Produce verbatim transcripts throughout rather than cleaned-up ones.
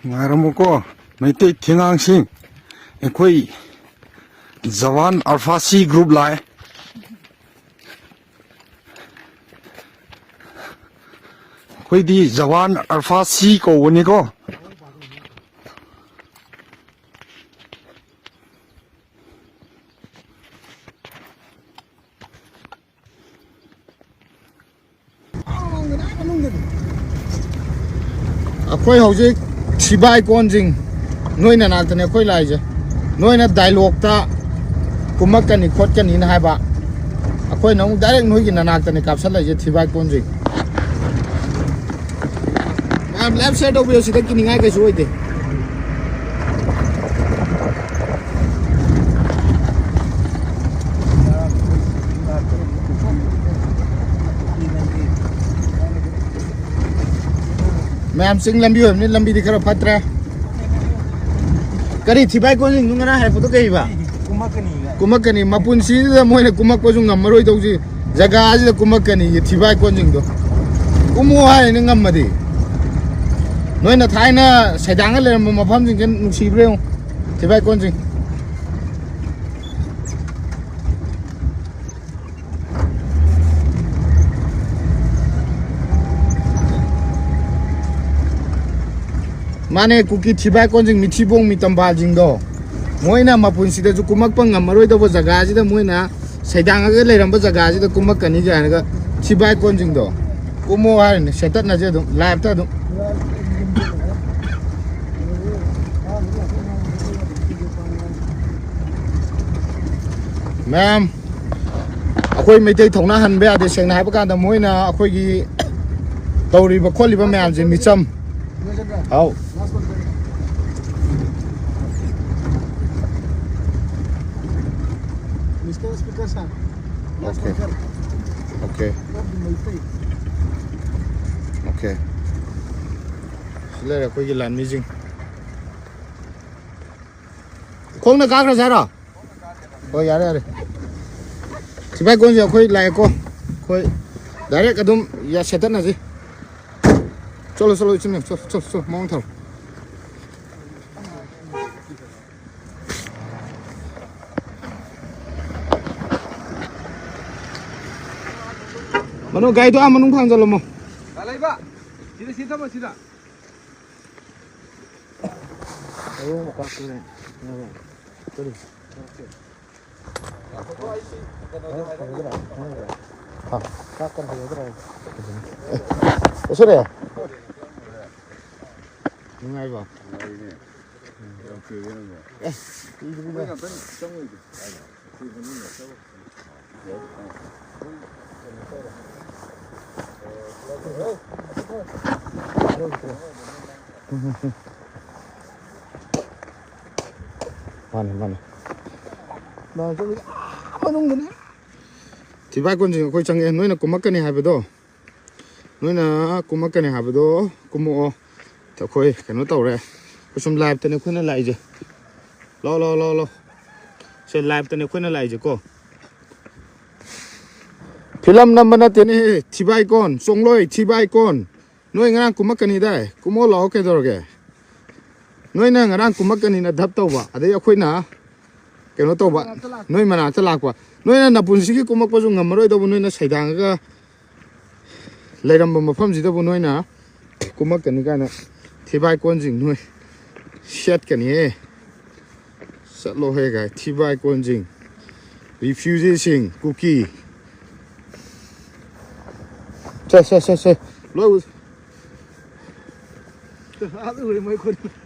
ꯉꯥꯏꯔꯝꯃꯨꯀꯣ, ꯃꯩꯇꯩ ꯊꯦꯡꯉꯥꯡꯁꯤꯡ, ꯑꯩꯈꯣꯏ ꯖꯋꯥꯟ ꯑꯜꯐꯥ ꯁꯤ ꯒ꯭ꯔꯨꯞ ꯂꯥꯛꯑꯦ꯫ ꯑꯩꯈꯣꯏꯗꯤ ꯖꯋꯥꯟ ꯑꯜꯐꯥ ꯁꯤ ꯀꯧꯕꯅꯤꯀꯣ꯫ ꯑꯩꯈꯣꯏ ꯍꯧꯖꯤꯛ ꯊꯤꯕꯥꯏ ꯀꯣꯟꯁꯤꯡ ꯅꯣꯏ ꯅꯅꯥꯛꯇꯅꯦ ꯑꯩꯈꯣꯏ ꯂꯥꯛꯏꯁꯦ꯫ ꯅꯣꯏꯅ ꯗꯥꯏꯂꯣꯛꯇ ꯀꯨꯝꯃꯛꯀꯅꯤ ꯈꯣꯠꯀꯅꯤꯅ ꯍꯥꯏꯕ, ꯑꯩꯈꯣꯏꯅ ꯑꯃꯨꯛ ꯗꯥꯏꯔꯦꯛ ꯅꯣꯏꯒꯤ ꯅꯅꯥꯛꯇꯅꯦ ꯀꯥꯞꯁꯜꯂꯛꯏꯁꯦ ꯊꯤꯕꯥꯏ ꯀꯣꯟꯁꯤꯡ꯫ ꯃꯌꯥꯝ ꯂꯥꯏꯐ ꯁꯤꯌꯔ ꯇꯧꯕꯤꯌꯣ, ꯁꯤꯗ ꯀꯤꯅꯤꯡꯉꯥꯏ ꯀꯩꯁꯨ ꯑꯣꯏꯗꯦ꯫ ꯃꯌꯥꯝ ꯆꯤꯡ ꯂꯝꯕꯤ ꯑꯣꯏꯕꯅꯤ, ꯂꯝꯕꯤꯗꯤ ꯈꯔ ꯐꯠꯇ꯭ꯔꯦ꯫ ꯀꯔꯤ ꯊꯤꯕꯥꯏ ꯀꯣꯟꯁꯤꯡꯗꯨ ꯉꯔꯥꯡ ꯍꯥꯏꯔꯛꯄꯗꯣ ꯀꯩꯕ? ꯀꯨꯝꯃꯛꯀꯅꯤ꯫ ꯀꯨꯝꯃꯛꯀꯅꯤ꯫ ꯃꯄꯨꯟꯁꯤꯗ ꯃꯣꯏꯅ ꯀꯨꯝꯃꯛꯄꯁꯨ ꯉꯝꯃꯔꯣꯏꯗꯧꯁꯤ ꯖꯒꯥꯁꯤꯗ ꯀꯨꯝꯃꯛꯀꯅꯤ ꯊꯤꯕꯥꯏ ꯀꯣꯟꯁꯤꯡꯗꯣ꯫ ꯀꯨꯝꯃꯣ ꯍꯥꯏꯅ ꯉꯝꯃꯗꯤ꯫ ꯅꯣꯏꯅ ꯊꯥꯏꯅ ꯁꯩꯗꯥꯡꯒ ꯂꯩꯔꯝꯕ ꯃꯐꯝꯁꯤꯡꯁꯦ ꯅꯨꯡꯁꯤꯕ꯭ꯔꯥ ꯌꯦꯡꯉꯨ꯫ ꯊꯤꯕꯥꯏ ꯀꯣꯟꯁꯤꯡ꯫ ꯃꯥꯅꯦ, ꯀꯨꯀꯤ ꯊꯤꯕꯥꯏ ꯀꯣꯟꯁꯤꯡ, ꯃꯤꯊꯤꯕꯣꯡ ꯃꯤꯇꯝꯕꯥꯜꯁꯤꯡꯗꯣ, ꯃꯣꯏꯅ ꯃꯄꯨꯟꯁꯤꯗꯁꯨ ꯀꯨꯝꯃꯛꯄ ꯉꯝꯃꯔꯣꯏꯗꯧꯕ ꯖꯒꯥꯁꯤꯗ ꯃꯣꯏꯅ ꯁꯩꯗꯥꯡꯉꯒ ꯂꯩꯔꯝꯕ ꯖꯒꯥꯁꯤꯗ ꯀꯨꯝꯃꯛꯀꯅꯤ ꯀꯥꯏꯅꯒ ꯊꯤꯕꯥꯏ ꯀꯣꯟꯁꯤꯡꯗꯣ꯫ ꯀꯨꯝꯃꯣ ꯍꯥꯏꯔꯤꯅꯦ, ꯁꯦꯠꯇꯠꯅꯁꯦ ꯑꯗꯨꯝ ꯂꯥꯏꯞꯇ ꯑꯗꯨꯝ꯫ ꯃꯌꯥꯝ, ꯑꯩꯈꯣꯏ ꯃꯩꯇꯩ ꯊꯧꯅꯥ ꯍꯟꯕ ꯌꯥꯗꯦ꯫ ꯁꯦꯡꯅ ꯍꯥꯏꯕ ꯀꯥꯟꯗ ꯃꯣꯏꯅ ꯑꯩꯈꯣꯏꯒꯤ ꯇꯧꯔꯤꯕ ꯈꯣꯠꯂꯤꯕ ꯃꯌꯥꯝꯁꯦ ꯃꯤꯆꯝ꯫ ꯍꯥꯎ꯫ Mister Speaker sir, last Okay. Speaker. Okay. Okay. ꯁꯤ ꯂꯩꯔꯦ ꯑꯩꯈꯣꯏꯒꯤ ꯂꯥꯟꯃꯤꯁꯤꯡ꯫ ꯈꯣꯡꯅ ꯀꯥꯈ꯭ꯔꯁꯦ ꯍꯥꯏꯔꯣ? ꯍꯣꯏ, ꯌꯥꯔꯦ, ꯌꯥꯔꯦ꯫ ꯁꯤꯐꯥꯏ ꯀꯣꯟꯁꯦ ꯑꯩꯈꯣꯏ ꯂꯥꯛꯑꯦꯀꯣ꯫ ꯑꯩꯈꯣꯏ ꯗꯥꯏꯔꯦꯛ ꯑꯗꯨꯝ ꯌꯥ-, ꯁꯦꯠꯇꯠꯅꯁꯤ꯫ ꯆꯠꯂꯣ, ꯆꯠꯂꯣ, ꯏꯆꯤꯟ ꯏꯅꯥꯎ, ꯆꯠꯂꯣ, ꯆꯠꯂꯣ, ꯆꯠꯂꯣ, ꯃꯑꯣꯡ ꯊꯧꯔꯣ꯫ ꯃꯅꯨꯡ, ꯒꯥꯔꯤꯗꯣ ꯑꯥ ꯃꯅꯨꯡ ꯊꯥꯡꯖꯜꯂꯝꯃꯣ꯫ ꯎꯁꯣꯔꯦ꯫ ꯅꯨꯡꯉꯥꯏꯕ? ꯅꯨꯡꯉꯥꯏꯔꯤꯅꯦ꯫ ꯌꯥꯝ ꯀꯨꯏꯔꯦ ꯅꯪꯕꯣ꯫ ꯑꯦ, ꯀꯨꯏꯗ꯭ꯔꯤꯗ꯫ ꯃꯣꯏ ꯉꯥꯛꯇꯪ ꯆꯪꯉꯣꯏꯗ꯫ ꯃꯥꯅꯦ, ꯃꯥꯅꯦ꯫ ꯃꯥ ꯆꯠꯂꯤ꯫ ꯑꯥ, ꯃꯅꯨꯡꯗꯅꯦ꯫ ꯊꯤꯕꯥꯏ ꯀꯣꯟꯁꯤꯡ ꯑꯩꯈꯣꯏ ꯆꯪꯉꯛꯑꯦ꯫ ꯅꯣꯏꯅ ꯀꯨꯝꯃꯛꯀꯅꯤ ꯍꯥꯏꯕꯗꯣ, ꯅꯣꯏꯅ ꯀꯨꯝꯃꯛꯀꯅꯤ ꯍꯥꯏꯕꯗꯣ ꯀꯨꯝꯃꯛꯑꯣ꯫ ꯑꯩꯈꯣꯏ ꯀꯩꯅꯣ ꯇꯧꯔꯦ꯫ ꯑꯩꯈꯣꯏ ꯁꯨꯝ live ꯇꯅꯦ ꯑꯩꯈꯣꯏꯅ ꯂꯥꯛꯏꯁꯦ꯫ ꯂꯥꯛꯑꯣ, ꯂꯥꯛꯑꯣ, ꯂꯥꯛꯑꯣ, ꯂꯥꯛꯑꯣ꯫ ꯁꯦ, live ꯇꯅꯦ ꯑꯩꯈꯣꯏꯅ ꯂꯥꯛꯏꯁꯦꯀꯣ꯫ ꯐꯤꯂꯝ ꯅꯝꯕ ꯅꯠꯇꯦꯅꯦꯍꯦ, ꯊꯤꯕꯥꯏ ꯀꯣꯟ, ꯆꯣꯡꯂꯣꯏ, ꯊꯤꯕꯥꯏ ꯀꯣꯟ꯫ ꯅꯣꯏ ꯉꯔꯥꯡ ꯀꯨꯝꯃꯛꯀꯅꯤꯗꯥꯏ? ꯀꯨꯝꯃꯛꯑꯣ ꯂꯥꯛꯑꯣ, ꯀꯩꯗꯧꯔꯒꯦ? ꯅꯣꯏꯅ ꯉꯔꯥꯡ ꯀꯨꯝꯃꯛꯀꯅꯤꯅ ꯙꯞ ꯇꯧꯕ, ꯑꯗꯩ ꯑꯩꯈꯣꯏꯅ ꯀꯩꯅꯣ ꯇꯧꯕ, ꯅꯣꯏ ꯃꯅꯥꯛꯇ ꯂꯥꯛꯄ꯫ ꯅꯣꯏꯅ ꯅꯄꯨꯟꯁꯤꯒꯤ ꯀꯨꯝꯃꯛꯄꯁꯨ ꯉꯝꯃꯔꯣꯏꯗꯧꯕ, ꯅꯣꯏꯅ ꯁꯩꯗꯥꯡꯉꯒ ꯂꯩꯔꯝꯕ ꯃꯐꯝꯁꯤꯗꯕꯨ ꯅꯣꯏꯅ ꯀꯨꯝꯃꯛꯀꯅꯤ ꯀꯥꯏꯅ ꯊꯤꯕꯥꯏ ꯀꯣꯟꯁꯤꯡ ꯅꯣꯏ ꯁꯦꯠꯀꯅꯤꯍꯦ꯫ ꯆꯠꯂꯣꯍꯦ ꯒꯥꯏ, ꯊꯤꯕꯥꯏ ꯀꯣꯟꯁꯤꯡ, refugeeꯁꯤꯡ, ꯀꯨꯀꯤ꯫ ꯁꯦ, ꯁꯦ, ꯁꯦ, ꯁꯦ꯫ ꯂꯣꯏ ꯎ-, ꯑꯥꯗ ꯎꯔꯦ ꯃꯣꯏ ꯈꯨꯟ꯫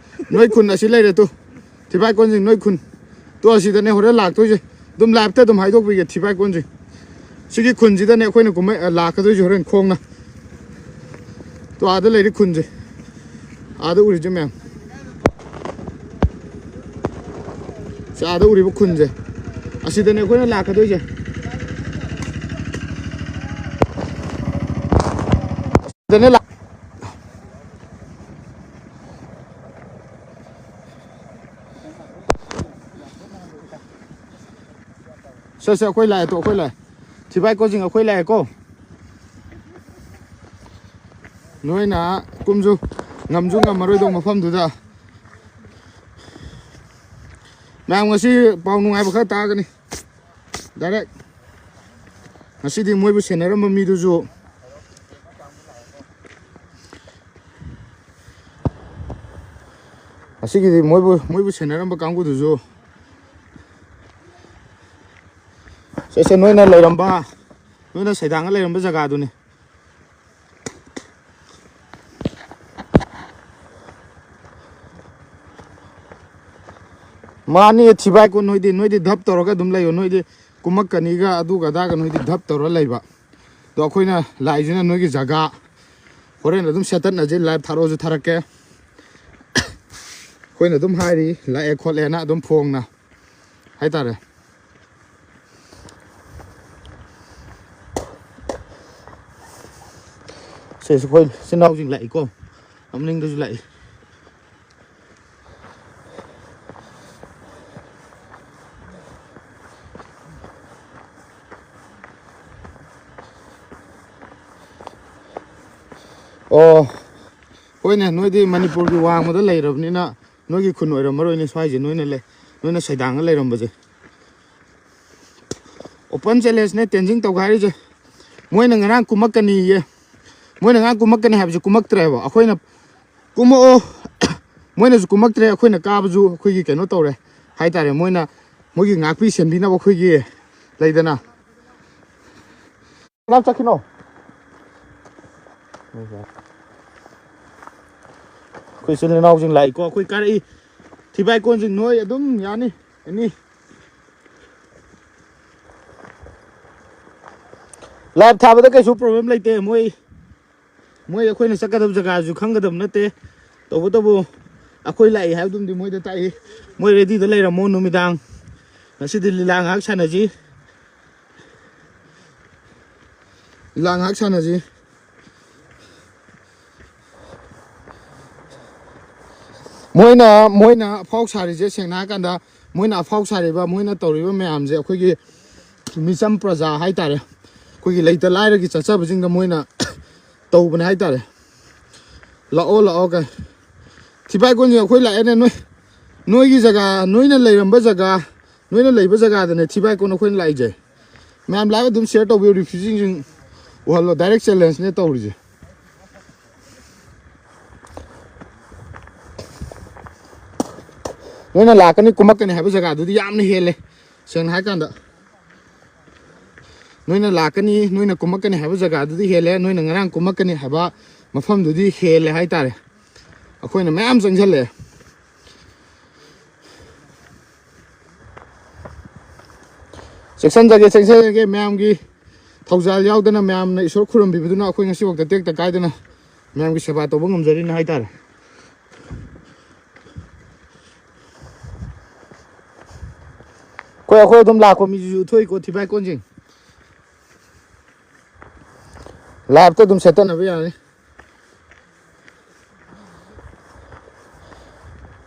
ꯅꯣꯏ ꯈꯨꯟ ꯑꯁꯤ ꯂꯩꯔꯦ ꯇꯨ꯫ ꯊꯤꯕꯥꯏ ꯀꯣꯟꯁꯤꯡ ꯅꯣꯏ ꯈꯨꯟ꯫ ꯇꯣ, ꯑꯁꯤꯗꯅꯦ ꯍꯣꯔꯦꯟ ꯂꯥꯛꯇꯣꯏꯁꯦ꯫ ꯑꯗꯨꯝ live ꯇ ꯑꯗꯨꯝ ꯍꯥꯏꯗꯣꯛꯄꯤꯒꯦ, ꯊꯤꯕꯥꯏ ꯀꯣꯟꯁꯤꯡ꯫ ꯁꯤꯒꯤ ꯈꯨꯟꯁꯤꯗꯅꯦ ꯑꯩꯈꯣꯏꯅ ꯀꯨꯝꯍꯩ, ꯑ, ꯂꯥꯛꯀꯗꯣꯏꯁꯦ ꯍꯣꯔꯦꯟ ꯈꯣꯡꯅ꯫ ꯇꯣ, ꯑꯥꯗ ꯂꯩꯔꯤ ꯈꯨꯟꯁꯦ꯫ ꯑꯥꯗ ꯎꯔꯤꯁꯦ ꯃꯌꯥꯝ꯫ ꯁꯤ ꯑꯥꯗ ꯎꯔꯤꯕ ꯈꯨꯟꯁꯦ꯫ ꯑꯁꯤꯗꯅꯦ ꯑꯩꯈꯣꯏꯅ ꯂꯥꯛꯀꯗꯣꯏꯁꯦ꯫ ꯑꯁꯤꯗꯅꯦ ꯂꯥꯛ-, ꯁꯦ, ꯁꯦ, ꯑꯩꯈꯣꯏ ꯂꯥꯛꯑꯦ ꯇꯣ, ꯑꯩꯈꯣꯏ ꯂꯥꯛꯑꯦ꯫ ꯊꯤꯕꯥꯏ ꯀꯣꯟꯁꯤꯡ ꯑꯩꯈꯣꯏ ꯂꯥꯛꯑꯦꯀꯣ꯫ ꯅꯣꯏꯅ ꯀꯨꯝꯁꯨ ꯉꯝꯁꯨ ꯉꯝꯃꯔꯣꯏꯗꯧ ꯃꯐꯝꯗꯨꯗ꯫ ꯃꯌꯥꯝ ꯉꯁꯤ ꯄꯥꯎ ꯅꯨꯡꯉꯥꯏꯕ ꯈꯔ ꯇꯥꯒꯅꯤ꯫ Direct꯫ ꯉꯁꯤꯗꯤ ꯃꯣꯏꯕꯨ ꯁꯦꯟꯅꯔꯝꯕ ꯃꯤꯗꯨꯁꯨ, ꯉꯁꯤꯒꯤꯗꯤ ꯃꯣꯏꯕꯨ, ꯃꯣꯏꯕꯨ ꯁꯦꯟꯅꯔꯝꯕ ꯀꯥꯡꯕꯨꯗꯨꯁꯨ, ꯁꯦ, ꯁꯦ, ꯅꯣꯏꯅ ꯂꯩꯔꯝꯕ, ꯅꯣꯏꯅ ꯁꯩꯗꯥꯡꯒ ꯂꯩꯔꯝꯕ ꯖꯒꯥꯗꯨꯅꯤ꯫ ꯃꯥꯅꯤ, ꯊꯤꯕꯥꯏꯀꯣ, ꯅꯣꯏꯗꯤ, ꯅꯣꯏꯗꯤ ꯙꯞ ꯇꯧꯔꯒ ꯑꯗꯨꯝ ꯂꯩꯌꯣ, ꯅꯣꯏꯗꯤ ꯀꯨꯝꯃꯛꯀꯅꯤꯒ ꯑꯗꯨꯒ ꯑꯗꯥꯒ ꯅꯣꯏꯗꯤ ꯙꯞ ꯇꯧꯔ ꯂꯩꯕ꯫ ꯑꯗꯣ ꯑꯩꯈꯣꯏꯅ ꯂꯥꯛꯏꯁꯤꯅ ꯅꯣꯏꯒꯤ ꯖꯒꯥ, ꯍꯣꯔꯦꯟ ꯑꯗꯨꯝ ꯁꯦꯠꯇꯠꯅꯁꯦ, ꯂꯥꯏꯚ ꯊꯥꯔꯛꯑꯣꯁꯨ ꯊꯥꯔꯛꯀꯦ꯫ ꯑꯩꯈꯣꯏꯅ ꯑꯗꯨꯝ ꯍꯥꯏꯔꯤ, ꯂꯥꯛꯑꯦ ꯈꯣꯠꯂꯦꯅ ꯑꯗꯨꯝ ꯐꯣꯡꯅ ꯍꯥꯏꯇꯥꯔꯦ꯫ ꯁꯤꯁꯨ ꯑꯩꯈꯣꯏ ꯏꯆꯤꯟ ꯏꯅꯥꯎꯁꯤꯡ ꯂꯥꯛꯏꯀꯣ, ꯃꯅꯤꯡꯗꯁꯨ ꯂꯥꯛꯏ꯫ ꯑꯣ, ꯍꯣꯏꯅꯦ, ꯅꯣꯏꯗꯤ ꯃꯅꯤꯄꯨꯔꯒꯤ ꯋꯥꯡꯃꯗ ꯂꯩꯔꯕꯅꯤꯅ ꯅꯣꯏꯒꯤ ꯈꯨꯟ ꯑꯣꯏꯔꯝꯃꯔꯣꯏꯅꯦ ꯁ꯭ꯋꯥꯏꯁꯦ, ꯅꯣꯏꯅ ꯂꯩ, ꯅꯣꯏꯅ ꯁꯩꯗꯥꯡꯉ ꯂꯩꯔꯝꯕꯁꯦ꯫ ꯑꯣꯄꯟ ꯆꯦꯂꯦꯟꯖꯅꯦ ꯇꯦꯟꯖꯤꯡ ꯇꯧꯒꯥꯏꯔꯤꯁꯦ꯫ ꯃꯣꯏꯅ ꯉꯔꯥꯡ ꯀꯨꯝꯃꯛꯀꯅꯤꯌꯦ, ꯃꯣꯏꯅ ꯉꯔꯥꯡ ꯀꯨꯝꯃꯛꯀꯅꯤ ꯍꯥꯏꯕꯁꯦ ꯀꯨꯝꯃꯛꯇ꯭ꯔꯦꯕ꯫ ꯑꯩꯈꯣꯏꯅ ꯀꯨꯝꯃꯛꯑꯣ, ꯃꯣꯏꯅꯁꯨ ꯀꯨꯝꯃꯛꯇ꯭ꯔꯦ꯫ ꯑꯩꯈꯣꯏꯅ ꯀꯥꯕꯁꯨ ꯑꯩꯈꯣꯏꯒꯤ ꯀꯩꯅꯣ ꯇꯧꯔꯦ ꯍꯥꯏꯇꯥꯔꯦ, ꯃꯣꯏꯅ ꯃꯣꯏꯒꯤ ꯉꯥꯛꯄꯤ ꯁꯦꯟꯕꯤꯅꯕ ꯑꯩꯈꯣꯏꯒꯤ ꯂꯩꯗꯅ꯫ ꯀꯅꯥꯝ ꯆꯠꯈꯤꯅꯣ꯫ ꯑꯩꯈꯣꯏ ꯏꯆꯤꯜ ꯏꯅꯥꯎꯁꯤꯡ ꯂꯥꯛꯏꯀꯣ, ꯑꯩꯈꯣꯏ ꯀꯥꯔꯛꯏ꯫ ꯊꯤꯕꯥꯏ ꯀꯣꯟꯁꯤꯡ ꯅꯣꯏ ꯑꯗꯨꯝ ꯌꯥꯅꯤ, ꯑꯦꯅꯤ꯫ ꯂꯥꯏꯚ ꯊꯥꯕꯗ ꯀꯩꯁꯨ ꯄ꯭ꯔꯣꯕ꯭ꯂꯦꯝ ꯂꯩꯇꯦ꯫ ꯃꯣꯏ, ꯃꯣꯏ ꯑꯩꯈꯣꯏꯅ ꯆꯠꯀꯗꯕ ꯖꯒꯥꯁꯨ ꯈꯪꯒꯗꯕ ꯅꯠꯇꯦ꯫ ꯇꯧꯕꯇꯕꯨ ꯑꯩꯈꯣꯏ ꯂꯥꯛꯏ ꯍꯥꯏꯕꯗꯨꯝꯗꯤ ꯃꯣꯏꯗ ꯇꯥꯛꯏ꯫ ꯃꯣꯏ ꯔꯦꯗꯤꯗ ꯂꯩꯔꯝꯃꯣ, ꯅꯨꯃꯤꯗꯥꯡ ꯉꯁꯤꯗꯤ ꯂꯤꯂꯥ ꯉꯥꯏꯍꯥꯛ ꯁꯥꯟꯅꯁꯤ꯫ ꯂꯤꯂꯥ ꯉꯥꯏꯍꯥꯛ ꯁꯥꯟꯅꯁꯤ꯫ ꯃꯣꯏꯅ, ꯃꯣꯏꯅ ꯑꯐꯥꯎ ꯁꯥꯔꯤꯁꯦ, ꯁꯦꯡꯅ ꯍꯥꯏꯔꯀꯥꯟꯗ, ꯃꯣꯏꯅ ꯑꯐꯥꯎ ꯁꯥꯔꯤꯕ, ꯃꯣꯏꯅ ꯇꯧꯔꯤꯕ ꯃꯌꯥꯝꯁꯦ ꯑꯩꯈꯣꯏꯒꯤ ꯃꯤꯆꯝ ꯄ꯭ꯔꯖꯥ ꯍꯥꯏꯇꯥꯔꯦ, ꯑꯩꯈꯣꯏꯒꯤ ꯂꯩꯇ ꯂꯥꯏꯔꯒꯤ ꯆꯠꯆꯕꯁꯤꯡꯗ ꯃꯣꯏꯅ ꯇꯧꯕꯅꯦ ꯍꯥꯏꯇꯥꯔꯦ꯫ ꯂꯥꯛꯑꯣ, ꯂꯥꯛꯑꯣ, ꯀꯩ, ꯊꯤꯕꯥꯏ ꯀꯣꯟꯁꯦ ꯑꯩꯈꯣꯏ ꯂꯥꯛꯑꯦꯅꯦ꯫ ꯅꯣꯏ, ꯅꯣꯏꯒꯤ ꯖꯒꯥ, ꯅꯣꯏꯅ ꯂꯩꯔꯝꯕ ꯖꯒꯥ, ꯅꯣꯏꯅ ꯂꯩꯕ ꯖꯒꯥꯗꯅꯦ ꯊꯤꯕꯥꯏ ꯀꯣꯟ ꯑꯩꯈꯣꯏꯅ ꯂꯥꯛꯏꯁꯦ꯫ ꯃꯌꯥꯝ live ꯑꯗꯨꯝ share ꯇꯧꯕꯤꯌꯨ, refugeeꯁꯤꯡ ꯎꯍꯜꯂꯣ, direct challengeꯅꯦ ꯇꯧꯔꯤꯁꯦ꯫ ꯅꯣꯏꯅ ꯂꯥꯛꯀꯅꯤ ꯀꯨꯝꯃꯛꯀꯅꯤ ꯍꯥꯏꯕ ꯖꯒꯥꯗꯨꯗꯤ ꯌꯥꯝꯅ ꯍꯦꯜꯂꯦ꯫ ꯁꯦꯡꯅ ꯍꯥꯏ ꯀꯥꯟꯗ, ꯅꯣꯏꯅ ꯂꯥꯛꯀꯅꯤ, ꯅꯣꯏꯅ ꯀꯨꯝꯃꯛꯀꯅꯤ ꯍꯥꯏꯕ ꯖꯒꯥꯗꯨꯗꯤ ꯍꯦꯜꯂꯦ, ꯅꯣꯏꯅ ꯉꯔꯥꯡ ꯀꯨꯝꯃꯛꯀꯅꯤ ꯍꯥꯏꯕ ꯃꯐꯝꯗꯨꯗꯤ ꯍꯦꯜꯂꯦ ꯍꯥꯏꯇꯥꯔꯦ꯫ ꯑꯩꯈꯣꯏꯅ ꯃꯌꯥꯝ ꯆꯪꯁꯜꯂꯛꯑꯦ꯫ ꯆꯦꯛꯁꯟꯖꯒꯦ, ꯆꯦꯛꯁꯟꯖꯒꯦ꯫ ꯃꯌꯥꯝꯒꯤ ꯊꯧꯖꯥꯜ ꯌꯥꯎꯗꯅ, ꯃꯌꯥꯝꯅ ꯏꯁꯣꯔ ꯈꯨꯔꯨꯝꯕꯤꯕꯗꯨꯅ ꯑꯩꯈꯣꯏ ꯉꯁꯤꯐꯥꯎꯗ ꯇꯦꯛꯇ ꯀꯥꯏꯗꯅ ꯃꯌꯥꯝꯒꯤ ꯁꯦꯕꯥ ꯇꯧꯕ ꯉꯝꯖꯔꯤꯅꯤ ꯍꯥꯏꯇꯥꯔꯦ꯫ ꯑꯩꯈꯣꯏ, ꯑꯩꯈꯣꯏ ꯑꯗꯨꯝ ꯂꯥꯛꯄ ꯃꯤꯁꯤꯁꯨ ꯎꯠꯊꯣꯛꯏꯀꯣ, ꯊꯤꯕꯥꯏ ꯀꯣꯟꯁꯤꯡ꯫ Liveꯇ ꯑꯗꯨꯝ ꯁꯦꯠꯇꯅꯕ ꯌꯥꯅꯤ꯫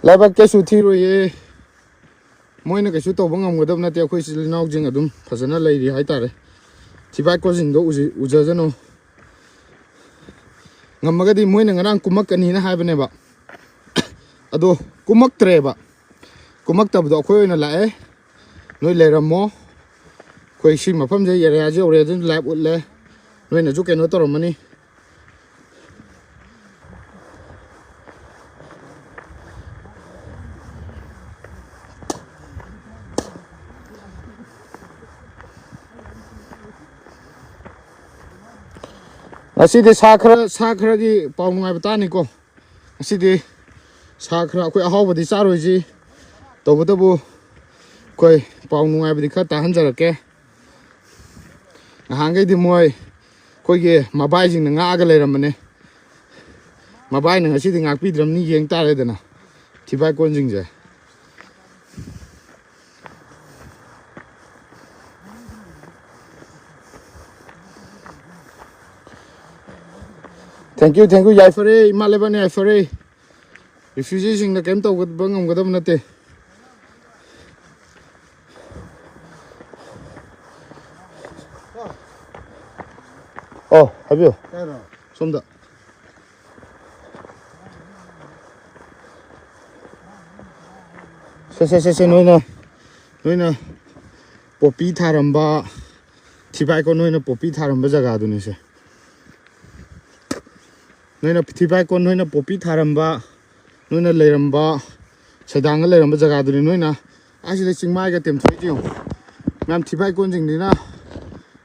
ꯂꯥꯏꯕꯛ ꯀꯩꯁꯨ ꯊꯤꯔꯣꯏꯌꯦ꯫ ꯃꯣꯏꯅ ꯀꯩꯁꯨ ꯇꯧꯕ ꯉꯝꯒꯗꯕ ꯅꯠꯇꯦ꯫ ꯑꯩꯈꯣꯏ ꯏꯆꯤꯜ ꯏꯅꯥꯎꯁꯤꯡ ꯑꯗꯨꯝ ꯐꯖꯅ ꯂꯩꯔꯤ ꯍꯥꯏꯇꯥꯔꯦ꯫ ꯊꯤꯕꯥꯏꯀꯣꯁꯤꯡꯗꯣ ꯎꯖ-, ꯎꯖꯖꯅꯨ꯫ ꯉꯝꯃꯒꯗꯤ ꯃꯣꯏꯅ ꯉꯔꯥꯡ ꯀꯨꯝꯃꯛꯀꯅꯤꯅ ꯍꯥꯏꯕꯅꯦꯕ꯫ ꯑꯗꯣ ꯀꯨꯝꯃꯛꯇ꯭ꯔꯦꯕ꯫ ꯀꯨꯝꯃꯛꯇꯕꯗꯣ ꯑꯩꯈꯣꯏ ꯑꯣꯏꯅ ꯂꯥꯛꯑꯦ꯫ ꯅꯣꯏ ꯂꯩꯔꯝꯃꯣ꯫ ꯑꯩꯈꯣꯏ ꯁꯤ ꯃꯐꯝꯁꯦ, areaꯁꯦ already live ꯎꯠꯂꯦ꯫ ꯅꯣꯏꯅꯁꯨ ꯀꯩꯅꯣ ꯇꯧꯔꯝꯃꯅꯤ꯫ ꯉꯁꯤꯗꯤ ꯁꯥ ꯈꯔ, ꯁꯥ ꯈꯔꯒꯤ ꯄꯥꯎ ꯅꯨꯡꯉꯥꯏꯕ ꯇꯥꯅꯤꯀꯣ꯫ ꯉꯁꯤꯗꯤ ꯁꯥ ꯈꯔ, ꯑꯩꯈꯣꯏ ꯑꯍꯥꯎꯕꯗꯤ ꯆꯥꯔꯣꯏꯁꯤ, ꯇꯧꯕꯇꯕꯨ ꯑꯩꯈꯣꯏ ꯄꯥꯎ ꯅꯨꯡꯉꯥꯏꯕꯗꯤ ꯈꯔ ꯇꯥꯍꯟꯖꯔꯛꯀꯦ꯫ ꯅꯍꯥꯟꯈꯩꯗꯤ ꯃꯣꯏ ꯑꯩꯈꯣꯏꯒꯤ ꯃꯕꯥꯏꯁꯤꯡꯅ ꯉꯥꯛꯑꯒ ꯂꯩꯔꯝꯕꯅꯦ꯫ ꯃꯕꯥꯏꯅ ꯉꯁꯤꯗꯤ ꯉꯥꯛꯄꯤꯗ꯭ꯔꯕꯅꯤ, ꯌꯦꯡ ꯇꯥꯔꯦꯗꯅ ꯊꯤꯕꯥꯏ ꯀꯣꯟꯁꯤꯡꯁꯦ꯫ Thank you, thank you, ꯌꯥꯏꯐꯔꯦ, ꯏꯃꯥ ꯂꯩꯕꯥꯛꯅ ꯌꯥꯏꯐꯔꯦ꯫ Refugeeꯁꯤꯡꯅ ꯀꯔꯤꯝ ꯇꯧꯕ ꯉꯝꯒꯗꯕ ꯅꯠꯇꯦ꯫ ꯑꯣ, ꯍꯥꯏꯕꯤꯌꯨ꯫ ꯀꯩꯅꯣ? ꯁꯣꯝꯗ꯫ ꯁꯦ, ꯁꯦ, ꯁꯦ, ꯁꯦ, ꯅꯣꯏꯅ, ꯅꯣꯏꯅ ꯄꯣꯄꯤ ꯊꯥꯔꯝꯕ, ꯊꯤꯕꯥꯏꯀꯣꯟ ꯅꯣꯏꯅ ꯄꯣꯄꯤ ꯊꯥꯔꯝꯕ ꯖꯒꯥꯗꯨꯅꯤꯁꯦ꯫ ꯅꯣꯏꯅ ꯊꯤꯕꯥꯏꯀꯣꯟ ꯅꯣꯏꯅ ꯄꯣꯄꯤ ꯊꯥꯔꯝꯕ, ꯅꯣꯏꯅ ꯂꯩꯔꯝꯕ, ꯁꯩꯗꯥꯡꯒ ꯂꯩꯔꯝꯕ ꯖꯒꯥꯗꯨꯅꯤ꯫ ꯅꯣꯏꯅ ꯑꯁꯤꯗ ꯆꯤꯡꯃꯥꯏꯒ ꯇꯦꯝꯊꯣꯛꯏꯁꯦ ꯌꯦꯡꯉꯨ꯫ ꯃꯌꯥꯝ ꯊꯤꯕꯥꯏꯀꯣꯟꯁꯤꯡꯁꯤꯅ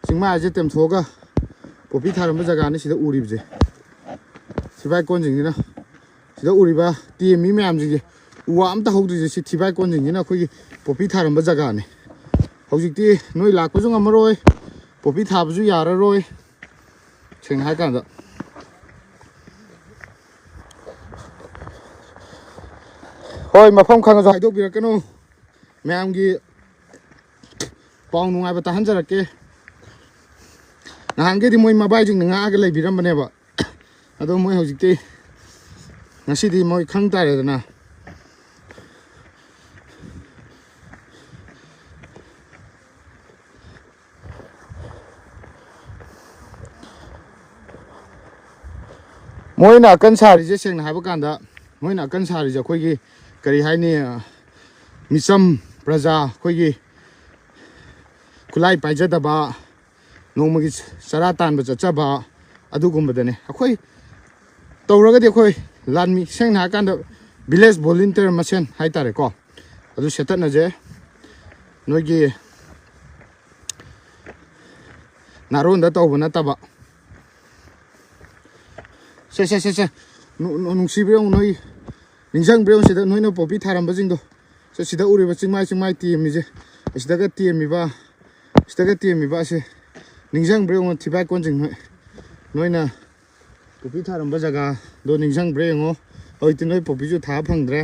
ꯆꯤꯡꯃꯥꯏꯁꯦ ꯇꯦꯝꯊꯣꯛꯑꯒ ꯄꯣꯄꯤ ꯊꯥꯔꯝꯕ ꯖꯒꯥꯅꯤ ꯁꯤꯗ ꯎꯔꯤꯕꯁꯦ꯫ ꯊꯤꯕꯥꯏꯀꯣꯟꯁꯤꯡꯁꯤꯅ ꯁꯤꯗ ꯎꯔꯤꯕ ꯇꯦꯝꯃꯤ ꯃꯌꯥꯝꯁꯤꯡꯁꯦ, ꯎ ꯋꯥ ꯑꯝꯇ ꯍꯧꯗ꯭ꯔꯤꯁꯦ, ꯁꯤ ꯊꯤꯕꯥꯏꯀꯣꯟꯁꯤꯡꯁꯤꯅ ꯑꯩꯈꯣꯏꯒꯤ ꯄꯣꯄꯤ ꯊꯥꯔꯝꯕ ꯖꯒꯥꯅꯤ꯫ ꯍꯧꯖꯤꯛꯇꯤ ꯅꯣꯏ ꯂꯥꯛꯄꯁꯨ ꯉꯝꯃꯔꯣꯏ, ꯄꯣꯄꯤ ꯊꯥꯕꯁꯨ ꯌꯥꯔꯔꯣꯏ꯫ ꯁꯦꯡꯅ ꯍꯥꯏ ꯀꯥꯟꯗ, ꯍꯣꯏ, ꯃꯐꯝ ꯈꯪꯉꯁꯨ ꯍꯥꯏꯗꯣꯛꯄꯤꯔꯛꯀꯅꯨ꯫ ꯃꯌꯥꯝꯒꯤ ꯄꯥꯎ ꯅꯨꯡꯉꯥꯏꯕ ꯇꯥꯍꯟꯖꯔꯛꯀꯦ꯫ ꯅꯍꯥꯟꯒꯩꯗꯤ ꯃꯣꯏ ꯃꯕꯥꯏꯁꯤꯡꯅ ꯉꯥꯛꯑꯒ ꯂꯩꯕꯤꯔꯝꯕꯅꯦꯕ, ꯑꯗꯣ ꯃꯣꯏ ꯍꯧꯖꯤꯛꯇꯤ, ꯉꯁꯤꯗꯤ ꯃꯣꯏ ꯈꯪ ꯇꯥꯔꯦꯗꯅ꯫ ꯃꯣꯏꯅ ꯑꯀꯟ ꯁꯥꯔꯤꯁꯦ, ꯁꯦꯡꯅ ꯍꯥꯏꯕ ꯀꯥꯟꯗ, ꯃꯣꯏꯅ ꯑꯀꯟ ꯁꯥꯔꯤꯁꯦ ꯑꯩꯈꯣꯏꯒꯤ, ꯀꯔꯤ ꯍꯥꯏꯅꯤ, ꯃꯤꯆꯝ ꯄ꯭ꯔꯖꯥ, ꯑꯩꯈꯣꯏꯒꯤ ꯈꯨꯠꯂꯥꯏ ꯄꯥꯏꯖꯗꯕ, ꯅꯣꯡꯃꯒꯤ ꯆꯔꯥ ꯇꯥꯟꯕ ꯆꯠꯆꯕ, ꯑꯗꯨꯒꯨꯝꯕꯗꯅꯦ꯫ ꯑꯩꯈꯣꯏ ꯇꯧꯔꯒꯗꯤ ꯑꯩꯈꯣꯏ ꯂꯥꯟꯃꯤ, ꯁꯦꯡꯅ ꯍꯥꯏꯔꯀꯥꯟꯗ village volunteer ꯃꯁꯦꯟ ꯍꯥꯏꯇꯥꯔꯦꯀꯣ, ꯑꯗꯨ ꯁꯦꯠꯇꯠꯅꯁꯦ꯫ ꯅꯣꯏꯒꯤ ꯅꯥꯔꯣꯟꯗ ꯇꯧꯕ ꯅꯠꯇꯕ꯫ ꯁꯦ, ꯁꯦ, ꯁꯦ, ꯁꯦ꯫ ꯅꯨ-, ꯅꯨ-, ꯅꯨꯡꯁꯤꯕ꯭ꯔꯥ ꯌꯦꯡꯉꯨ ꯅꯣꯏ, ꯅꯤꯡꯁꯤꯡꯕ꯭ꯔꯥ ꯌꯦꯡꯉꯨ ꯁꯤꯗ ꯅꯣꯏꯅ ꯄꯣꯄꯤ ꯊꯥꯔꯝꯕꯁꯤꯡꯗꯣ꯫ ꯁꯦ, ꯁꯤꯗ ꯎꯔꯤꯕ ꯆꯤꯡꯃꯥꯏ, ꯆꯤꯡꯃꯥꯏ ꯇꯦꯝꯃꯤꯁꯦ, ꯁꯤꯗꯒ ꯇꯦꯝꯃꯤꯕ, ꯁꯤꯗꯒ ꯇꯦꯝꯃꯤꯕ ꯑꯁꯦ ꯅꯤꯡꯁꯤꯡꯕ꯭ꯔꯥ ꯌꯦꯡꯉꯨ ꯊꯤꯕꯥꯏ ꯀꯣꯟꯁꯤꯡ ꯅꯣꯏ꯫ ꯅꯣꯏꯅ ꯄꯣꯄꯤ ꯊꯥꯔꯝꯕ ꯖꯒꯥꯗꯣ ꯅꯤꯡꯁꯤꯡꯕ꯭ꯔꯥ ꯌꯦꯡꯉꯣ꯫ ꯍꯧꯖꯤꯛꯇꯤ ꯅꯣꯏ ꯄꯣꯄꯤꯁꯨ ꯊꯥ ꯐꯪꯗ꯭ꯔꯦ꯫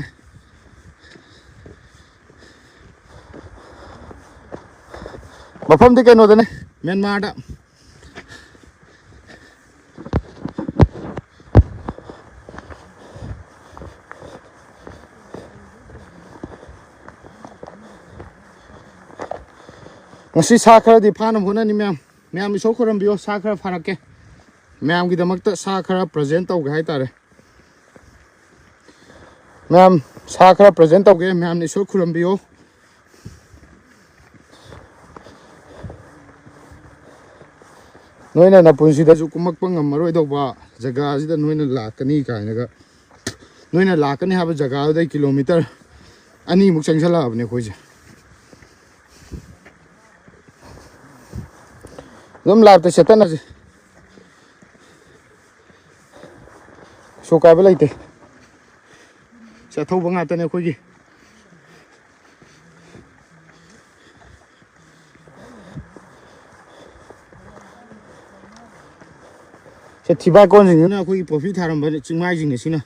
ꯃꯐꯝꯗꯤ ꯀꯩꯅꯣꯗꯅꯦ, ꯃ꯭ꯌꯥꯟꯃꯥꯔꯗ꯫ ꯉꯁꯤ ꯁꯥ ꯈꯔꯗꯤ ꯐꯥꯅꯕ ꯍꯣꯠꯅꯅꯤ ꯃꯌꯥꯝ꯫ ꯃꯌꯥꯝ ꯏꯁꯣꯔ ꯈꯨꯔꯝꯕꯤꯌꯣ, ꯁꯥ ꯈꯔ ꯐꯥꯔꯛꯀꯦ꯫ ꯃꯌꯥꯝꯒꯤꯗꯃꯛꯇ ꯁꯥ ꯈꯔ present ꯇꯧꯒꯦ ꯍꯥꯏꯇꯥꯔꯦ꯫ ꯃꯌꯥꯝ, ꯁꯥ ꯈꯔ present ꯇꯧꯒꯦ, ꯃꯌꯥꯝꯅ ꯏꯁꯣꯔ ꯈꯨꯔꯝꯕꯤꯌꯣ꯫ ꯅꯣꯏꯅ ꯅꯄꯨꯟꯁꯤꯗꯁꯨ ꯀꯨꯝꯃꯛꯄ ꯉꯝꯃꯔꯣꯏꯗꯧꯕ ꯖꯒꯥꯁꯤꯗ ꯅꯣꯏꯅ ꯂꯥꯛꯀꯅꯤ ꯀꯥꯏꯅꯒ, ꯅꯣꯏꯅ ꯂꯥꯛꯀꯅꯤ ꯍꯥꯏꯕ ꯖꯒꯥꯗꯨꯗꯩ ꯀꯤꯂꯣꯃꯤꯇꯔ ꯑꯅꯤꯃꯨꯛ ꯆꯪꯁꯜꯂꯛꯑꯕꯅꯦ ꯑꯩꯈꯣꯏꯁꯦ꯫ ꯑꯗꯨꯝ ꯂꯥꯏꯞꯇ ꯁꯦꯠꯇꯠꯅꯁꯦ, ꯀꯩꯁꯨ ꯀꯥꯏꯕ ꯂꯩꯇꯦ꯫ ꯁꯤ ꯑꯊꯧꯕ ꯉꯥꯛꯇꯅꯦ ꯑꯩꯈꯣꯏꯒꯤ꯫ ꯁꯦ, ꯊꯤꯕꯥꯏ ꯀꯣꯟꯁꯤꯡꯁꯤꯅ ꯑꯩꯈꯣꯏꯒꯤ ꯄꯣꯄꯤ ꯊꯥꯔꯝꯕ ꯆꯤꯡꯃꯥꯏꯁꯤꯡꯅꯤ꯫ ꯁꯤꯅ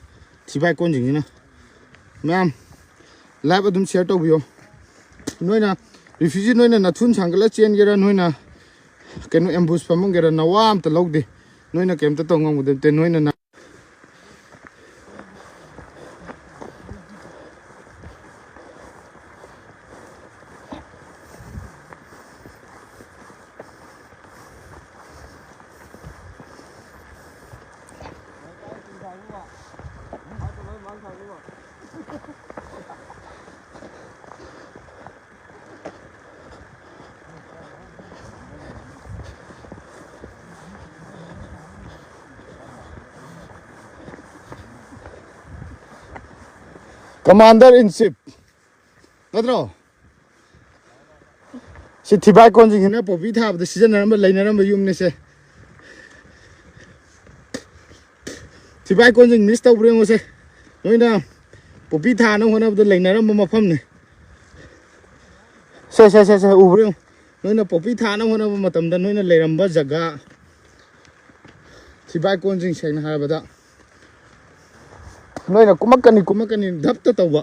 ꯊꯤꯕꯥꯏ ꯀꯣꯟꯁꯤꯡꯁꯤꯅ꯫ ꯃꯌꯥꯝ ꯂꯥꯏꯚ ꯑꯗꯨꯝ ꯁꯤꯌꯔ ꯇꯧꯕꯤꯌꯣ꯫ ꯅꯣꯏꯅ ꯔꯤꯐ꯭ꯌꯨꯖꯤ, ꯅꯣꯏꯅ ꯅꯊꯨꯟ ꯁꯥꯡꯒꯠꯂ ꯆꯦꯟꯒꯦꯔꯥ, ꯅꯣꯏꯅ ꯀꯩꯅꯣ ꯑꯦꯝꯕꯨꯁ ꯐꯝꯃꯝꯒꯦꯔꯥ, ꯅꯋꯥ ꯑꯝꯇ ꯂꯧꯗꯦ꯫ ꯅꯣꯏꯅ ꯀꯩꯝꯇ ꯇꯧ ꯉꯝꯒꯗꯕ ꯅꯠꯇꯦ꯫ ꯅꯣꯏꯅ ꯅ- Commander in chief ꯅꯠꯇ꯭ꯔꯣ? ꯁꯤ ꯊꯤꯕꯥꯏ ꯀꯣꯟꯁꯤꯡꯁꯤꯅ ꯄꯣꯄꯤ ꯊꯥꯕꯗ ꯁꯤꯖꯤꯟꯅꯔꯝꯕ, ꯂꯩꯅꯔꯝꯕ ꯌꯨꯝꯅꯤꯁꯦ꯫ ꯊꯤꯕꯥꯏ ꯀꯣꯟꯁꯤꯡ ꯃꯤꯁ ꯇꯧꯕ꯭ꯔꯥ ꯌꯦꯡꯉꯨꯁꯦ꯫ ꯅꯣꯏꯅ ꯄꯣꯄꯤ ꯊꯥꯅꯕ ꯍꯣꯠꯅꯕꯗ ꯂꯩꯅꯔꯝꯕ ꯃꯐꯝꯅꯤ꯫ ꯁꯦ, ꯁꯦ, ꯁꯦ, ꯁꯦ, ꯎꯕ꯭ꯔꯥ ꯌꯦꯡꯉꯨ꯫ ꯅꯣꯏꯅ ꯄꯣꯄꯤ ꯊꯥꯅꯕ ꯍꯣꯠꯅꯕ ꯃꯇꯝꯗ ꯅꯣꯏꯅ ꯂꯩꯔꯝꯕ ꯖꯒꯥ, ꯊꯤꯕꯥꯏ ꯀꯣꯟꯁꯤꯡ, ꯁꯦꯡꯅ ꯍꯥꯏꯔꯕꯗ ꯅꯣꯏꯅ ꯀꯨꯝꯃꯛꯀꯅꯤ, ꯀꯨꯝꯃꯛꯀꯅꯤ ꯙꯞꯇ ꯇꯧꯕ꯫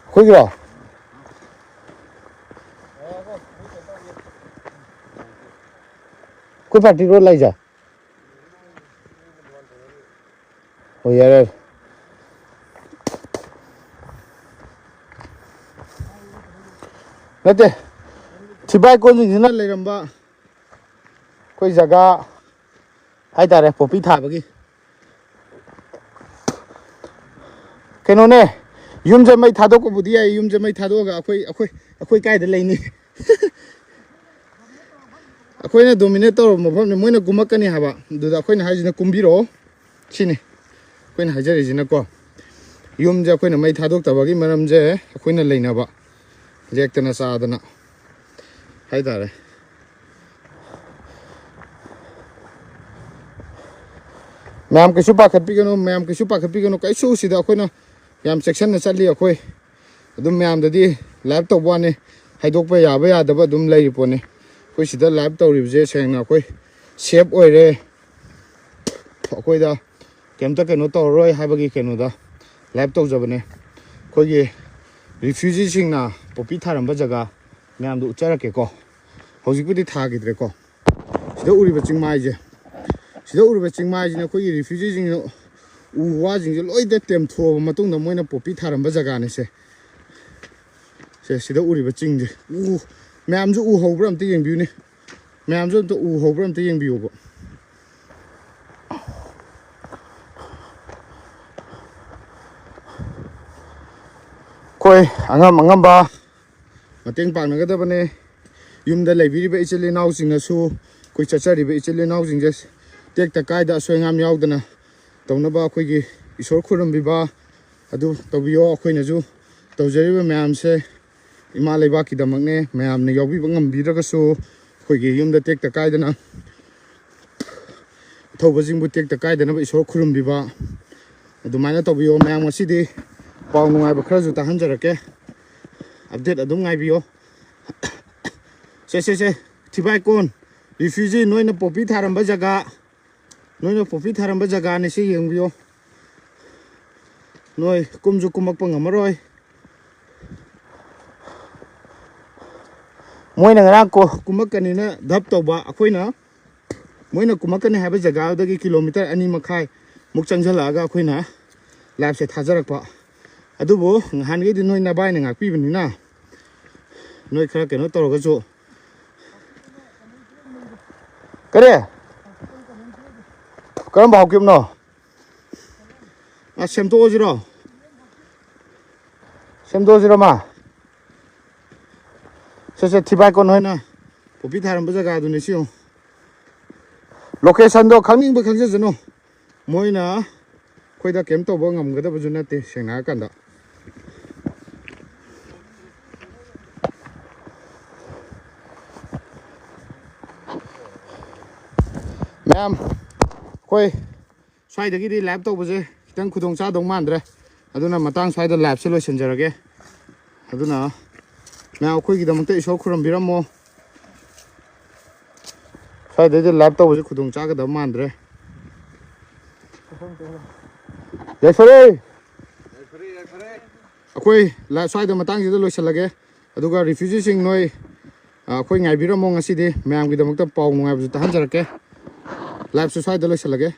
ꯑꯩꯈꯣꯏꯒꯤꯔꯣ? ꯑꯩꯈꯣꯏ ꯄꯥꯔꯇꯤꯔꯣ ꯂꯥꯛꯏꯁꯦ? ꯑꯣ, ꯌꯥꯔꯦ, ꯌꯥꯔꯦ꯫ ꯅꯠꯇꯦ, ꯊꯤꯕꯥꯏ ꯀꯣꯟꯁꯤꯡꯁꯤꯅ ꯂꯩꯔꯝꯕ ꯑꯩꯈꯣꯏ ꯖꯒꯥ ꯍꯥꯏꯇꯥꯔꯦ, ꯄꯣꯄꯤ ꯊꯥꯕꯒꯤ꯫ ꯀꯩꯅꯣꯅꯦ, ꯌꯨꯝꯁꯦ ꯃꯩ ꯊꯥꯗꯣꯛꯄꯕꯨꯗꯤ ꯌꯥꯏ, ꯌꯨꯝꯁꯦ ꯃꯩ ꯊꯥꯗꯣꯛꯑꯒ ꯑꯩꯈꯣꯏ ꯑꯩꯈꯣꯏ ꯑꯩꯈꯣꯏ ꯀꯥꯏꯗ ꯂꯩꯅꯤ? ꯑꯩꯈꯣꯏꯅ ꯗꯣꯃꯤꯅꯦꯠ ꯇꯧꯔꯕ ꯃꯐꯝꯅꯤ, ꯃꯣꯏꯅ ꯀꯨꯝꯃꯛꯀꯅꯤ ꯍꯥꯏꯕ꯫ ꯑꯗꯨꯗ ꯑꯩꯈꯣꯏꯅ ꯍꯥꯏꯁꯤꯅ, ꯀꯨꯝꯕꯤꯔꯛꯑꯣ ꯁꯤꯅꯤ ꯑꯩꯈꯣꯏꯅ ꯍꯥꯏꯖꯔꯤꯁꯤꯅꯀꯣ꯫ ꯌꯨꯝꯁꯦ ꯑꯩꯈꯣꯏꯅ ꯃꯩ ꯊꯥꯗꯣꯛꯇꯕꯒꯤ ꯃꯔꯝꯁꯦ, ꯑꯩꯈꯣꯏꯅ ꯂꯩꯅꯕ ꯂꯦꯛꯇꯅ ꯆꯥꯗꯅ ꯍꯥꯏꯇꯥꯔꯦ꯫ ꯃꯌꯥꯝ ꯀꯩꯁꯨ ꯄꯥꯈꯠꯄꯤꯒꯅꯨ, ꯃꯌꯥꯝ ꯀꯩꯁꯨ ꯄꯥꯈꯠꯄꯤꯒꯅꯨ, ꯀꯩꯁꯨ ꯁꯤꯗ ꯑꯩꯈꯣꯏꯅ ꯌꯥꯝ ꯆꯦꯛꯁꯤꯟꯅ ꯆꯠꯂꯤ꯫ ꯑꯩꯈꯣꯏ ꯑꯗꯨꯝ ꯃꯌꯥꯝꯗꯗꯤ ꯂꯥꯏꯚ ꯇꯧꯕ ꯋꯥꯅꯤ, ꯍꯥꯏꯗꯣꯛꯄ ꯌꯥꯕ ꯌꯥꯗꯕ ꯑꯗꯨꯝ ꯂꯩꯔꯤ ꯄꯣꯠꯅꯤ꯫ ꯑꯩꯈꯣꯏ ꯁꯤꯗ ꯂꯥꯏꯚ ꯇꯧꯔꯤꯕꯁꯦ ꯁꯦꯡꯅ ꯑꯩꯈꯣꯏ ꯁꯦꯞ ꯑꯣꯏꯔꯦ, ꯑꯩꯈꯣꯏꯗ ꯀꯩꯝꯇ ꯀꯩꯅꯣ ꯇꯧꯔꯔꯣꯏ ꯍꯥꯏꯕꯒꯤ ꯀꯩꯅꯣꯗ ꯂꯥꯏꯚ ꯇꯧꯖꯕꯅꯦ꯫ ꯑꯩꯈꯣꯏꯒꯤ ꯔꯤꯐ꯭ꯌꯨꯖꯤꯁꯤꯡꯅ ꯄꯣꯄꯤ ꯊꯥꯔꯝꯕ ꯖꯒꯥ ꯃꯌꯥꯝꯗꯣ ꯎꯠꯆꯔꯛꯀꯦꯀꯣ꯫ ꯍꯧꯖꯤꯛꯄꯨꯗꯤ ꯊꯥꯈꯤꯗ꯭ꯔꯦꯀꯣ꯫ ꯁꯤꯗ ꯎꯔꯤꯕ ꯆꯤꯡꯃꯥꯏꯁꯦ, ꯁꯤꯗ ꯎꯔꯤꯕ ꯆꯤꯡꯃꯥꯏꯁꯤꯅ ꯑꯩꯈꯣꯏꯒꯤ ꯔꯤꯐ꯭ꯌꯨꯖꯤꯁꯤꯡꯅ ꯎ ꯋꯥꯁꯤꯡꯁꯦ ꯂꯣꯏꯅ ꯇꯦꯝꯊꯣꯛꯑꯕ ꯃꯇꯨꯡꯗ ꯃꯣꯏꯅ ꯄꯣꯄꯤ ꯊꯥꯔꯝꯕ ꯖꯒꯥꯅꯦ ꯁꯦ꯫ ꯁꯦ, ꯁꯤꯗ ꯎꯔꯤꯕ ꯆꯤꯡꯁꯦ, ꯎ ꯃꯌꯥꯝꯁꯨ ꯎ ꯍꯧꯕ꯭ꯔꯥ ꯑꯝꯇ ꯌꯦꯡꯕꯤꯌꯨꯅꯦ꯫ ꯃꯌꯥꯝꯁꯨ ꯑꯝꯇ ꯎ ꯍꯧꯕ꯭ꯔꯥ ꯑꯝꯇ ꯌꯦꯡꯕꯤꯌꯣꯕ꯫ ꯑꯩꯈꯣꯏ ꯑꯉꯝ ꯑꯉꯝꯕ ꯃꯇꯦꯡ ꯄꯥꯡꯅꯒꯗꯕꯅꯦ꯫ ꯌꯨꯝꯗ ꯂꯩꯕꯤꯔꯤꯕ ꯏꯆꯤꯜ ꯏꯅꯥꯎꯁꯤꯡꯅꯁꯨ, ꯑꯩꯈꯣꯏ ꯆꯠꯆꯔꯤꯕ ꯏꯆꯤꯜ ꯏꯅꯥꯎꯁꯤꯡꯁꯦ ꯇꯦꯛꯇ ꯀꯥꯏꯗ ꯑꯁꯣꯏ ꯑꯉꯥꯝ ꯌꯥꯎꯗꯅ ꯇꯧꯅꯕ ꯑꯩꯈꯣꯏꯒꯤ ꯏꯁꯣꯔ ꯈꯨꯔꯨꯝꯕꯤꯕ ꯑꯗꯨ ꯇꯧꯕꯤꯌꯣ꯫ ꯑꯩꯈꯣꯏꯅꯁꯨ ꯇꯧꯖꯔꯤꯕ ꯃꯌꯥꯝꯁꯦ ꯏꯃꯥ ꯂꯩꯕꯥꯛꯀꯤꯗꯃꯛꯅꯦ꯫ ꯃꯌꯥꯝꯅ ꯌꯥꯎꯕꯤꯕ ꯉꯝꯕꯤꯗ꯭ꯔꯒꯁꯨ, ꯑꯩꯈꯣꯏꯒꯤ ꯌꯨꯝꯗ ꯇꯦꯛꯇ ꯀꯥꯏꯗꯅ ꯑꯊꯧꯕꯁꯤꯡꯕꯨ ꯇꯦꯛꯇ ꯀꯥꯏꯗꯅꯕ ꯏꯁꯣꯔ ꯈꯨꯔꯨꯝꯕꯤꯕ, ꯑꯗꯨꯃꯥꯏꯅ ꯇꯧꯕꯤꯌꯣ꯫ ꯃꯌꯥꯝ, ꯉꯁꯤꯗꯤ ꯄꯥꯎ ꯅꯨꯡꯉꯥꯏꯕ ꯈꯔꯁꯨ ꯇꯥꯍꯟꯖꯔꯛꯀꯦ꯫ ꯑꯞꯗꯦꯠ ꯑꯗꯨꯝ ꯉꯥꯏꯕꯤꯌꯣ꯫ ꯁꯦ, ꯁꯦ, ꯁꯦ, ꯊꯤꯕꯥꯏꯀꯣꯟ ꯔꯤꯐ꯭ꯌꯨꯖꯤ, ꯅꯣꯏꯅ ꯄꯣꯄꯤ ꯊꯥꯔꯝꯕ ꯖꯒꯥ, ꯅꯣꯏꯅ ꯄꯣꯄꯤ ꯊꯥꯔꯝꯕ ꯖꯒꯥꯅꯤ ꯁꯤ, ꯌꯦꯡꯕꯤꯌꯣ꯫ ꯅꯣꯏ ꯀꯨꯝꯁꯨ ꯀꯨꯝꯃꯛꯄ ꯉꯝꯃꯔꯣꯏ꯫ ꯃꯣꯏꯅ ꯉꯔꯥꯡ ꯀꯣ-, ꯀꯨꯝꯃꯛꯀꯅꯤꯅ ꯙꯞ ꯇꯧꯕ, ꯑꯩꯈꯣꯏꯅ, ꯃꯣꯏꯅ ꯀꯨꯝꯃꯛꯀꯅꯤ ꯍꯥꯏꯕ ꯖꯒꯥꯗꯨꯗꯒꯤ ꯀꯤꯂꯣꯃꯤꯇꯔ ꯑꯅꯤ ꯃꯈꯥꯏꯃꯨꯛ ꯆꯪꯁꯤꯜꯂꯛꯑꯒ ꯑꯩꯈꯣꯏꯅ ꯂꯥꯏꯚꯁꯦ ꯊꯥꯖꯔꯛꯄ꯫ ꯑꯗꯨꯕꯨ ꯅꯍꯥꯟꯈꯩꯗꯤ ꯅꯣꯏ ꯅꯕꯥꯏꯅ ꯉꯥꯛꯄꯤꯕꯅꯤꯅ, ꯅꯣꯏ ꯈꯔ ꯀꯩꯅꯣ ꯇꯧꯔꯒꯁꯨ꯫ ꯀꯔꯤ? ꯀꯔꯝꯕ ꯍꯥꯎꯀꯤꯞꯅꯣ? ꯑ, ꯁꯦꯝꯗꯣꯛꯑꯁꯤꯔꯣ? ꯁꯦꯝꯗꯣꯛꯑꯁꯤꯔꯣ ꯃꯥ? ꯁꯦ, ꯁꯦ, ꯊꯤꯕꯥꯏ ꯀꯣꯟ ꯍꯣꯏꯅ ꯄꯣꯄꯤ ꯊꯥꯔꯝꯕ ꯖꯒꯥꯗꯨꯅꯤ ꯁꯤ ꯌꯦꯡꯉꯨ꯫ ꯂꯣꯀꯦꯁꯟꯗꯣ ꯈꯪꯅꯤꯡꯕ ꯈꯪꯖꯁꯅꯨ꯫ ꯃꯣꯏꯅ ꯑꯩꯈꯣꯏꯗ ꯀꯩꯝ ꯇꯧꯕ ꯉꯝꯒꯗꯕꯁꯨ ꯅꯠꯇꯦ, ꯁꯦꯡꯅ ꯍꯥꯏꯔꯀꯥꯟꯗ꯫ ꯃꯌꯥꯝ, ꯑꯩꯈꯣꯏ ꯁ꯭ꯋꯥꯏꯗꯒꯤꯗꯤ ꯂꯥꯏꯚ ꯇꯧꯕꯁꯦ ꯈꯤꯇꯪ ꯈꯨꯗꯣꯡ ꯆꯥꯗꯧ ꯃꯥꯟꯗ꯭ꯔꯦ꯫ ꯑꯗꯨꯅ ꯃꯇꯥꯡ ꯁ꯭ꯋꯥꯏꯗ ꯂꯥꯏꯚꯁꯦ ꯂꯣꯏꯁꯤꯟꯖꯔꯒꯦ꯫ ꯑꯗꯨꯅ ꯃꯌꯥꯝ ꯑꯩꯈꯣꯏꯒꯤꯗꯃꯛꯇ ꯏꯁꯣꯔ ꯈꯨꯔꯨꯝꯕꯤꯔꯝꯃꯣ꯫ ꯁ꯭ꯋꯥꯏꯗꯩꯗꯤ ꯂꯥꯏꯚ ꯇꯧꯕꯁꯦ ꯈꯨꯗꯣꯡ ꯆꯥꯒꯗꯕ ꯃꯥꯟꯗ꯭ꯔꯦ꯫ ꯌꯥꯏꯐꯔꯦ꯫ ꯑꯩꯈꯣꯏ ꯂꯥꯏꯚ ꯁ꯭ꯋꯥꯏꯗ ꯃꯇꯥꯡꯁꯤꯗ ꯂꯣꯏꯁꯤꯜꯂꯒꯦ꯫ ꯑꯗꯨꯒ ꯔꯤꯐ꯭ꯌꯨꯖꯤꯁꯤꯡ ꯅꯣꯏ, ꯑ, ꯑꯩꯈꯣꯏ ꯉꯥꯏꯕꯤꯔꯝꯃꯣ꯫ ꯉꯁꯤꯗꯤ ꯃꯌꯥꯝꯒꯤꯗꯃꯛꯇ ꯄꯥꯎ ꯅꯨꯡꯉꯥꯏꯕꯁꯨ ꯇꯥꯍꯟꯖꯔꯛꯀꯦ꯫ ꯂꯥꯏꯚꯁꯨ ꯁ꯭ꯋꯥꯏꯗ ꯂꯣꯏꯁꯤꯜꯂꯒꯦ꯫